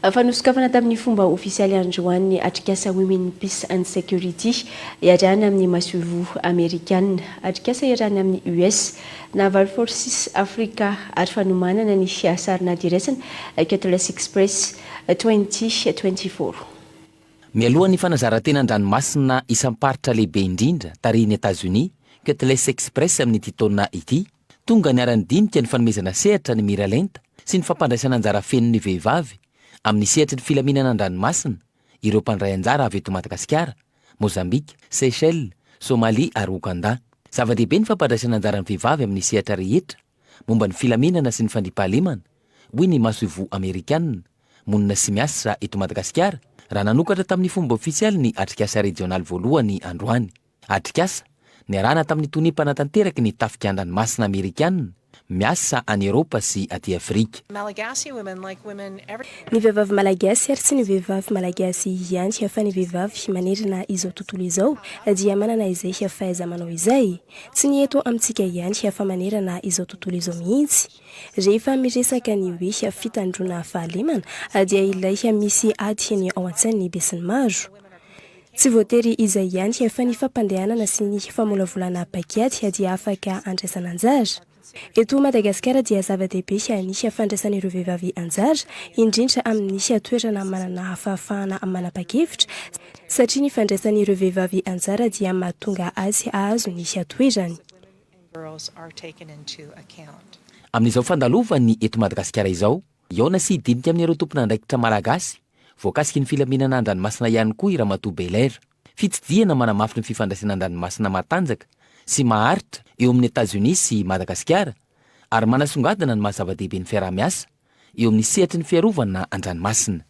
Fa nosokafana tamin'ny fomba ofisialy androany ny atrikasa Women Peace and Security iarahana amin'ny masoivoho amerikana. Atrikasa iarahana amin'ny US, Naval Forces Africa ary fanomanana ny sarinady iraisana Cutlass Express 2024. Mialohan'ny fanazaran-tena an-dranomasina isam-paritra lehibe indrindra tarihin'i Etazonia, Cutlass Express amin'ity taona ity, tonga niara-nidinika ny fanomezana sehatra ny miralenta sy ny fampandraisana anjara feno ny vehivavy amin'ny sehatry ny filaminana an-dranomasina ireo mpandray anjara avy eto Madagasikara, Mozambika, Seychelles, Somalia ary Ogandà. Zava-dehibe ny fampandraisana anjara ny vehivavy amin'ny sehatra rehetra momba ny filaminana sy ny fandriampahalemana, hoy ny masoivoho amerikana monina sy miasa eto Madagasikara, raha nanokatra tamin'ny fomba ofisialy ny atrikasa rejionaly voalohany androany. Atrikasa niarahana tamin'ny tonia mpanatanteraky ny tafika an-dranomasina amerikana miasa any Eropa sy aty Afrika. Ny vehivavy malagasy ary tsy ny vehivavy malagasy ihany fa ny vehivavy manerana izao tontolo izao dia manana izay fahaiza-manao izay. Tsy ny eto amintsika ihany fa manerana izao tontolo izao mihitsy. Rehefa miresaka ny hoe fitandroana fahalemana dia ilay misy ady ny ao an-tsain'ny besinimaro. Tsy voatery izay ihany fa ny fampandehanana sy ny famolavolana paikady dia afaka andraisana anjara. Eto Madagasikara dia zava-dehibe ny fandraisan'ireo vehivavy anjara, indrindra amin'ny toerana manana fahafahana manapa-kevitra, satria ny fandraisan'ireo vehivavy anjara dia mahatonga azy hahazo ny toerany. Amin'izao fandalovany eto Madagasikara izao, hihaona sy hidinika amin'ireo tompon'andraikitra malagasy voakasiky ny filaminana an-dranomasina ihany koa i Ramatoa Belair. Fitsidihana manamafy ny fifandraisana an-dranomasina matanjaka sy maharitra eo amin'i Etazonia sy Madagasikara ary manasongadina ny maha zava-dehibe ny fiaraha-miasa eo amin'ny sehatry ny fiarovana an-dranomasina.